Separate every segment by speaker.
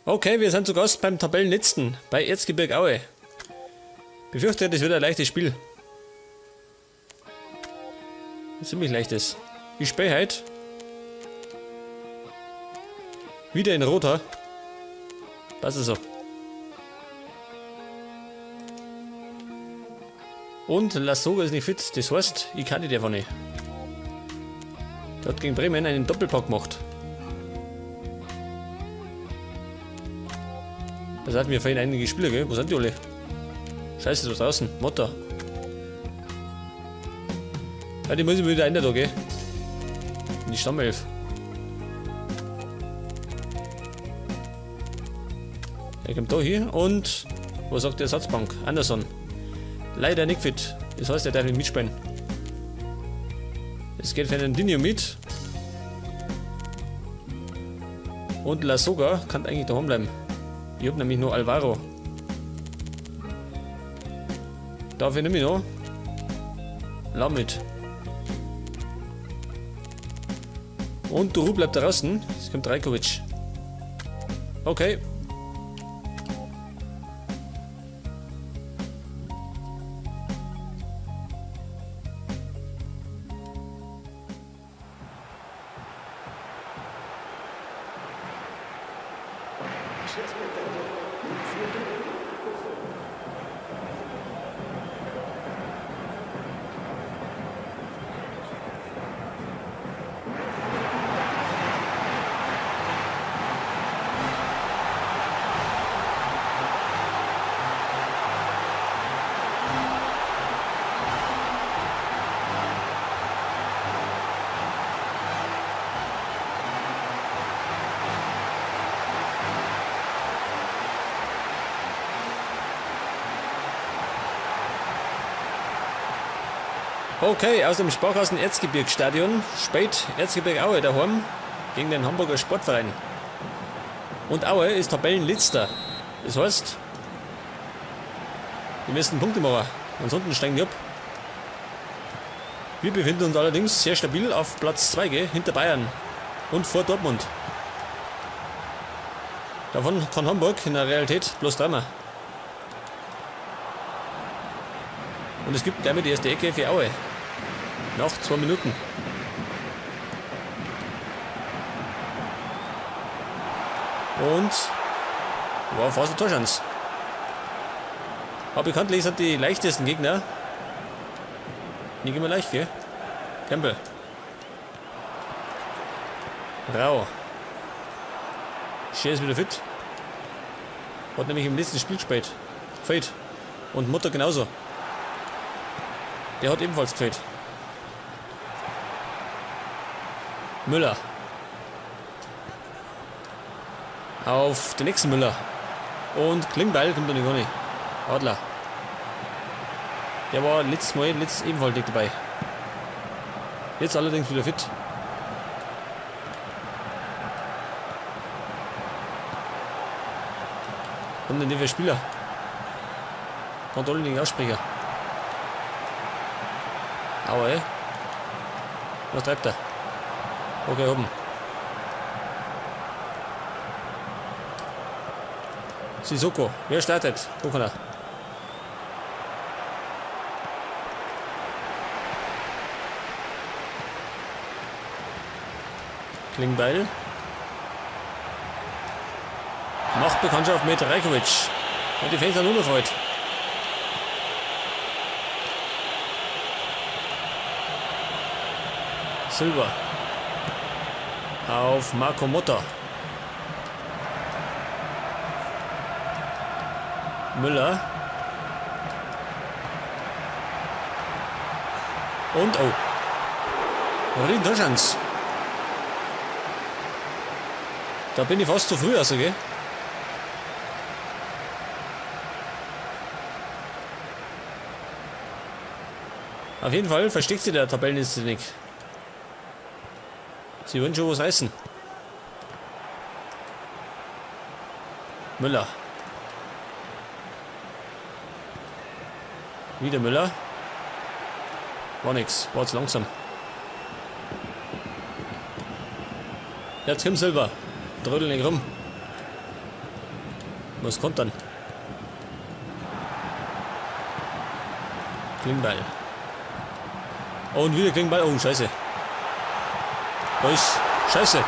Speaker 1: Okay, wir sind zu Gast beim Tabellenletzten, bei Erzgebirge Aue. Befürchte, das wird ein leichtes Spiel. Ein ziemlich leichtes. Ich spiele heute wieder in Rother. Passt so. Und Lasogga ist nicht fit, das heißt, ich kann die einfach nicht. Der hat gegen Bremen einen Doppelpack gemacht. Pass auf, mir fehlen einige Spieler, gell? Wo sind die alle? Scheiße, da draußen. Motta. Ja, die muss ich wieder ändern, da, gell? In die Stammelf. Er kommt da hier und was sagt die Ersatzbank? Anderson. Leider nicht fit. Das heißt, er darf nicht mitspielen. Es geht Fernandinho mit. Und Lasogga kann eigentlich daheim bleiben. Ich hab nämlich nur Alvaro. Dafür nehme ich noch Lahm mit. Und Duru bleibt da draußen. Es kommt Rajkovic. Okay. Okay, aus dem Sparkassen Erzgebirgsstadion spielt Erzgebirge Aue daheim gegen den Hamburger Sportverein. Und Aue ist Tabellenletzter. Das heißt, die müssen Punkte machen, ansonsten steigen die ab. Wir befinden uns allerdings sehr stabil auf Platz 2, gell? Hinter Bayern und vor Dortmund. Davon kann Hamburg in der Realität bloß dreimal. Und es gibt gleich mal die erste Ecke für Aue. Nach 2 Minuten. Und war fast eine Torchance. Aber bekanntlich sind die leichtesten Gegner nicht immer leicht, gell? Campbell. Rau. Schär ist wieder fit. Hat nämlich im letzten Spiel gespielt. Gefällt. Und Mutter genauso. Der hat ebenfalls gefällt. Müller. Auf den nächsten Müller. Und Klingbeil kommt da nicht gar nicht. Adler. Der war letztes Mal ebenfalls nicht dabei. Jetzt allerdings wieder fit. Und den für Spieler. Kontrolle den Aussprecher. Aua, ey. Was treibt er? Okay, oben. Sissoko. Wer startet? Wo kann er? Klingbeil. Macht Bekanntschaft mit Rajkovic. Und die Fans sind unerfreut. Silva. Auf Marco Motta. Müller. Und, oh. Riesentorchance. Da bin ich fast zu früh, also, gell? Auf jeden Fall versteckt sich der Tabellenliste nicht. Sie wollen schon was reißen. Müller. Wieder Müller. War nix, war zu langsam. Jetzt Kim Silva. Trödel nicht rum. Muss kontern. Klingbeil. Und wieder Klingbeil. Oh, scheiße. Da ist Scheiße.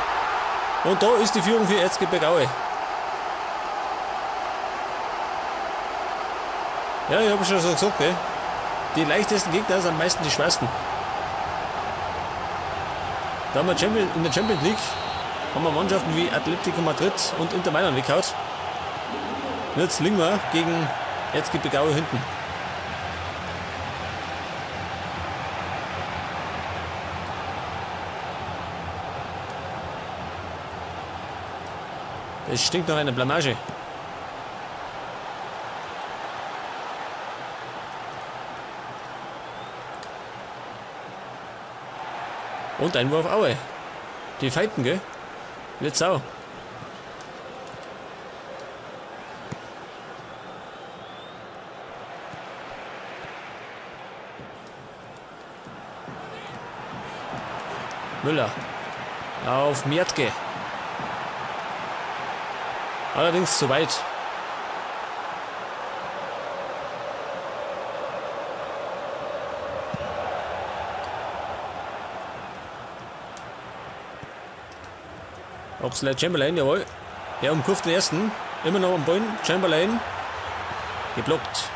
Speaker 1: Und da ist die Führung für Erzgebirge Aue. Ja, ich habe schon so gesagt, gell? Die leichtesten Gegner sind am meisten die schwersten. Da haben wir Champion, in der Champions League haben wir Mannschaften wie Atletico Madrid und Inter Mailand weggehauen. Und jetzt liegen wir gegen Erzgebirge Aue hinten. Es stinkt nach einer Blamage. Und Einwurf Aue. Die fighten, gell? Wird sau. Müller. Auf Miatke. Allerdings zu weit. Oxlade Chamberlain, jawohl. Er umkurvt den ersten. Immer noch am Ball. Chamberlain. Geblockt.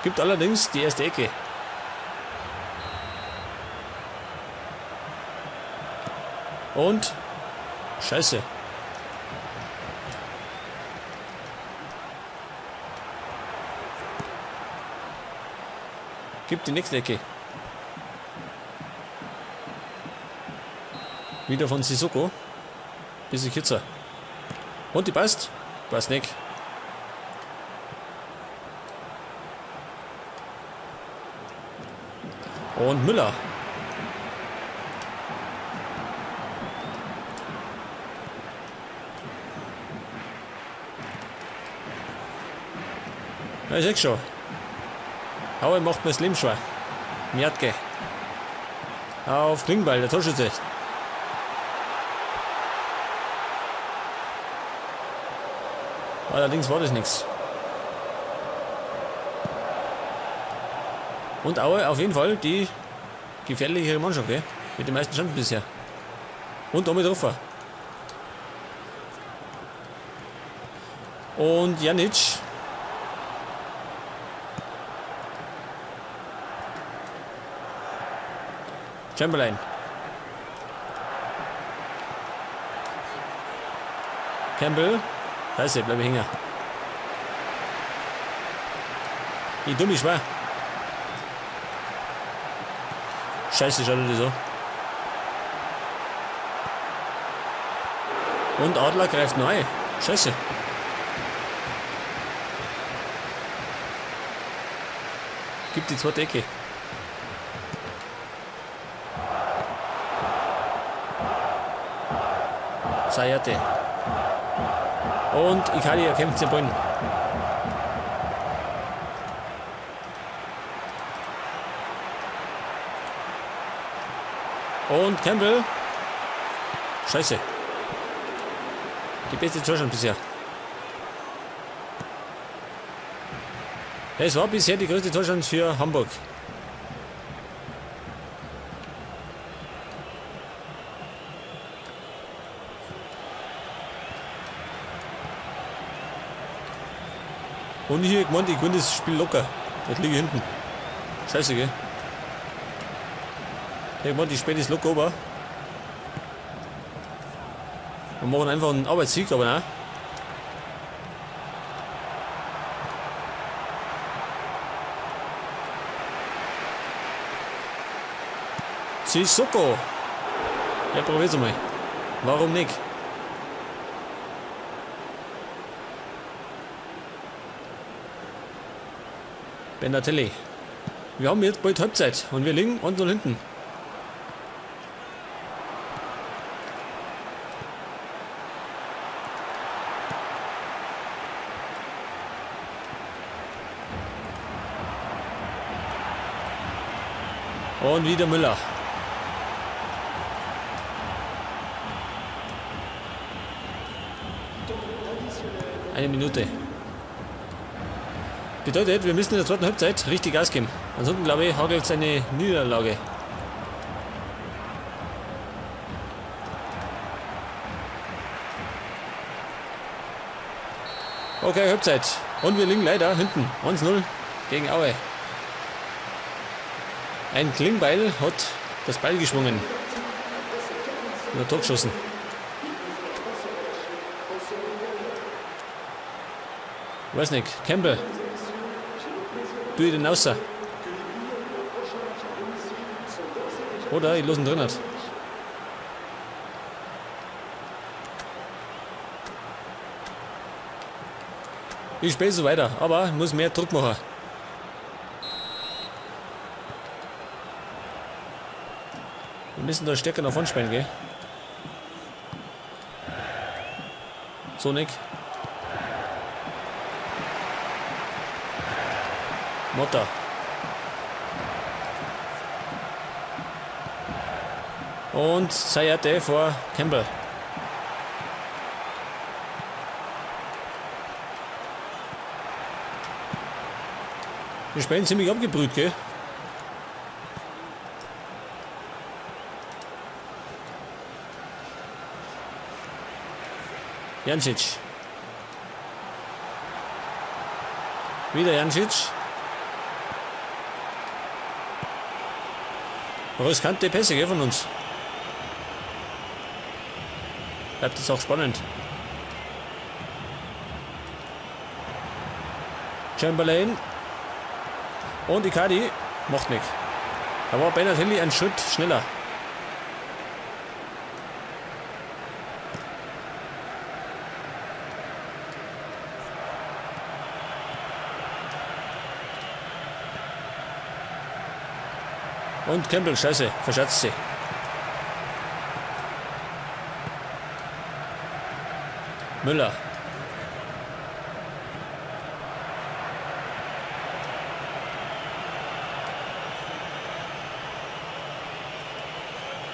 Speaker 1: Gibt allerdings die erste Ecke. Und Scheiße. Gibt die nächste Ecke. Wieder von Sissoko. Bisschen kürzer. Und die passt? Passt nicht. Und Müller. Ja, ich seh schon. Aue macht mir das Leben schwer. Miatke. Auf Klingbeil, der Torschütze. Allerdings war das nichts. Und Aue auf jeden Fall die gefährlichere Mannschaft, gell? Mit den meisten Chancen bisher. Und damit Treffer. Und Janic. Chamberlain. Campbell. Scheiße, bleib ich hängen. Ich dumm, ich schwer. Scheiße, schaut das so. Und Adler greift neu. Scheiße. Gibt die zweite Ecke. Sayate. Und Icardi erkämpft den Ball. Und Campbell. Scheiße. Die beste Torchance bisher. Es war bisher die größte Torchance für Hamburg. Und ich hab gemeint, ich gewinne das Spiel locker. Das liege ich hinten. Scheiße, gell? Ich hab gemeint, ich spiele das locker ober. Wir machen einfach einen Arbeitssieg, aber nein. Sissoko. Ja, probier's mal. Warum nicht? Benatelli. Wir haben jetzt bald Halbzeit und wir liegen 1-0 hinten. Und wieder Müller. Eine Minute. Bedeutet, wir müssen in der zweiten Halbzeit richtig Gas geben. Ansonsten, glaube ich, hagelt es eine Niederlage. Okay, Halbzeit. Und wir liegen leider hinten. 1-0 gegen Aue. Ein Klingbeil hat das Beil geschwungen. Und ein Tor geschossen. Weiß nicht, Campbell. Tu ich den außer. Oder ich lasse ihn drin. Ich spiele so weiter, aber ich muss mehr Druck machen. Wir müssen da stärker nach vorne spielen, gell? So, Nick. Motta. Und Zayate vor Campbell. Wir spielen ziemlich abgebrüht, gell? Jancic. Wieder Jancic. Riskante Pässe, gell, von uns. Bleibt es auch spannend. Chamberlain. Und Icardi macht nichts. Da war Bernhard Henley einen Schritt schneller. Und Campbell, scheiße, verschätzt sie. Müller.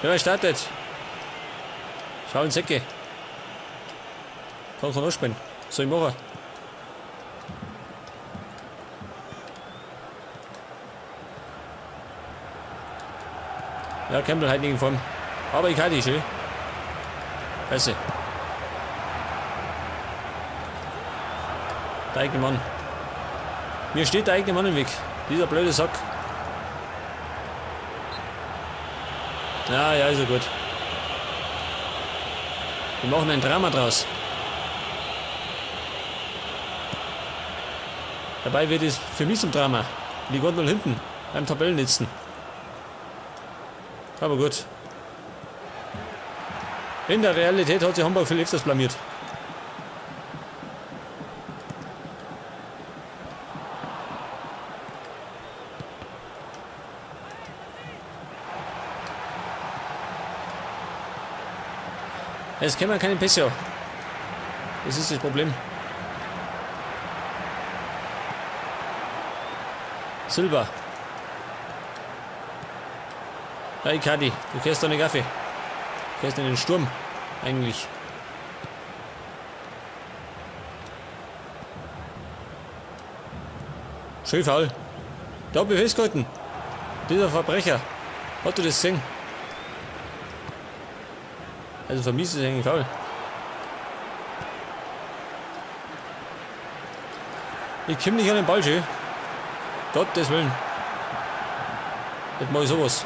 Speaker 1: Ja, startet. Schau in Säcke. Kann kein spielen. Soll ich machen? Ja, Campbell halt nicht in Form. Aber ich halte die schön. Scheiße. Der eigene Mann. Mir steht der eigene Mann im Weg. Dieser blöde Sack. Ja, ja, ist ja gut. Wir machen ein Drama draus. Dabei wird es für mich zum Drama. Liegt 1-0 hinten beim Tabellenletzten. Aber gut. In der Realität hat sich Hamburg viel öfters blamiert. Es kämen keine Pässe. Das ist das Problem. Silber. Hey Kadi, du kehrst doch nicht auf. Du kehrst in den Sturm, eigentlich. Schön faul. Da hab ich festgehalten. Dieser Verbrecher. Hat du das gesehen? Also für mich ist es eigentlich faul. Ich komm nicht an den Ball, schön. Gottes Willen. Jetzt mach ich sowas.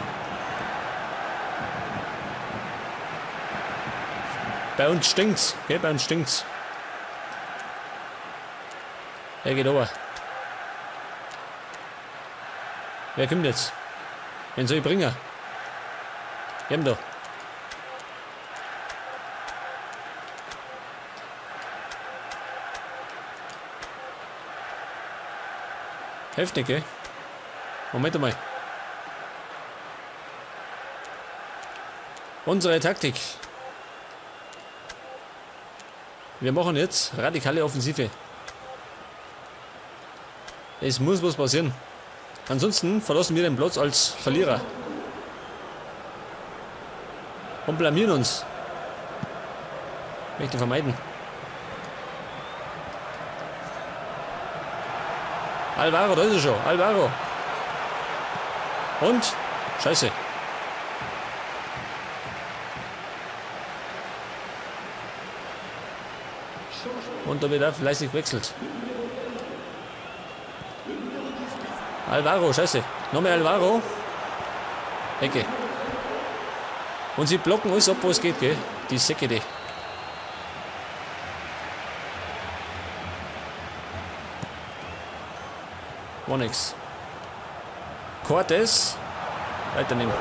Speaker 1: Bei uns stinkt's, gell? Bei uns stinkt's. Er geht runter. Wer kommt jetzt? Wen soll ich bringen? Jem da. Hilft nicht, gell? Moment einmal. Unsere Taktik. Wir machen jetzt radikale Offensive. Es muss was passieren. Ansonsten verlassen wir den Platz als Verlierer. Und blamieren uns. Möchte vermeiden. Alvaro, da ist er schon. Alvaro. Und? Scheiße. Und da wird auch fleißig gewechselt. Alvaro, scheiße. Nochmal Alvaro. Ecke. Und sie blocken alles ab, wo es geht, gell? Die Säcke, die. War nix. Cortes. Weiternehmen.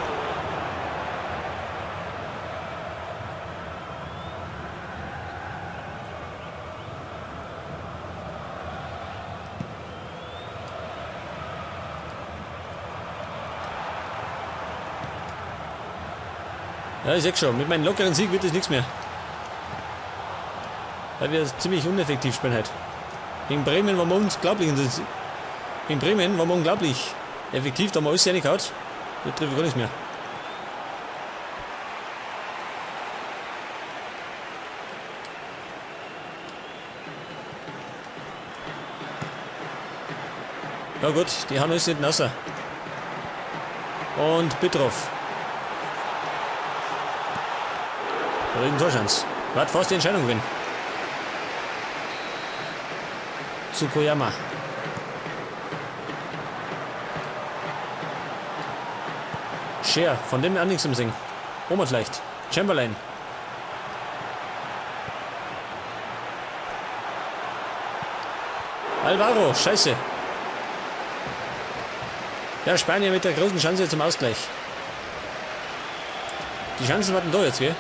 Speaker 1: Ja, ich sag schon, mit meinem lockeren Sieg wird das nichts mehr. Weil wir ziemlich uneffektiv spielen halt. Gegen Bremen waren wir unglaublich. Gegen Bremen waren wir unglaublich effektiv, da haben wir alles reingehauen. Da treffe ich gar nichts mehr. Ja gut, die hauen alles nicht nasser. Und Bitroff. Riesen Torschance. Wird fast die Entscheidung gewinnen. Tsukuyama. Scher, von dem auch nichts im Singen. Oma vielleicht. Chamberlain. Alvaro, scheiße. Der Spanier mit der großen Chance zum Ausgleich. Die Chancen warten da jetzt, gell?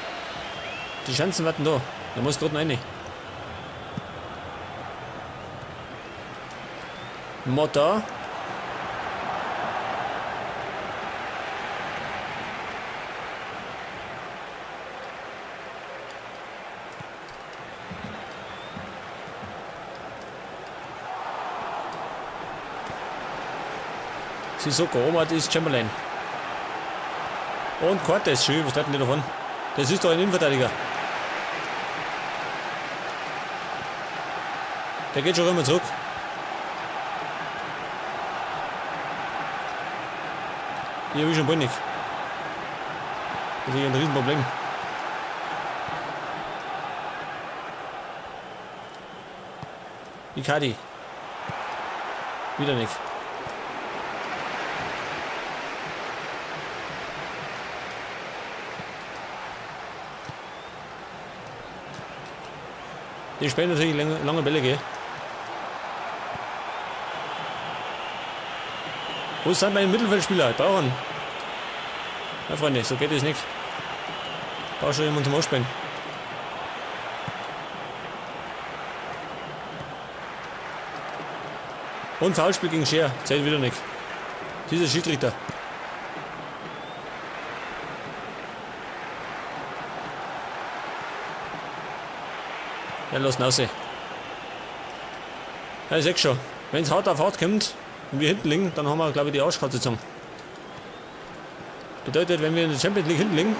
Speaker 1: Die Chancen warten da. Da muss gerade noch rein. Motta. Sissoko, Omar ist Chamberlain. Und Cortes, schön, was bleibt denn der davon? Das ist doch ein Innenverteidiger. Der geht schon immer zurück. Hier habe ich schon Panik. Das ist ein Riesenproblem. Icardi. Wieder nicht. Die spielen natürlich lange, lange Bälle, gell? Wo sind meine Mittelfeldspieler? Ich brauche einen. Ja, Freunde, so geht es nicht. Ich brauche schon jemanden zum Ausspielen. Und Foulspiel gegen Scher. Zählt wieder nicht. Dieser Schiedsrichter. Ja, lass raus. Ja, ich sag schon. Wenn es hart auf hart kommt und wir hinten liegen, dann haben wir, glaube ich, die Arschkarte gezogen. Bedeutet, wenn wir in der Champions League hinten liegen,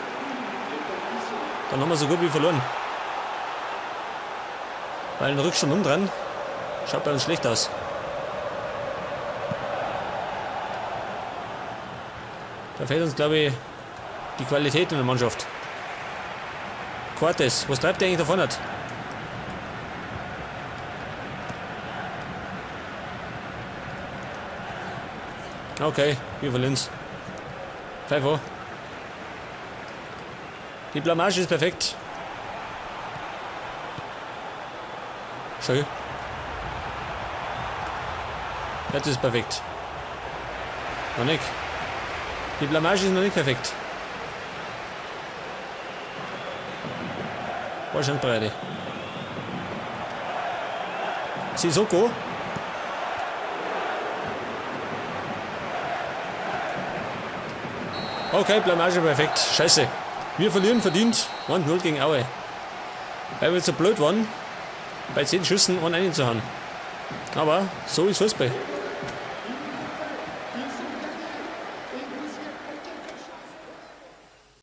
Speaker 1: dann haben wir so gut wie verloren. Weil ein Rückstand umdrehen schaut bei uns schlecht aus. Da fehlt uns, glaube ich, die Qualität in der Mannschaft. Cortes, was treibt der eigentlich da vorne? Okay, wir verlieren's. Pfeifo. Die Blamage ist perfekt. Schön. Jetzt ist perfekt. Noch nicht. Die Blamage ist noch nicht perfekt. Wahrscheinlich Sissoko. Okay, Blamage perfekt. Scheiße. Wir verlieren verdient 1-0 gegen Aue. Weil wir zu blöd waren, bei 10 Schüssen einen einzuhauen. Aber so ist Fußball.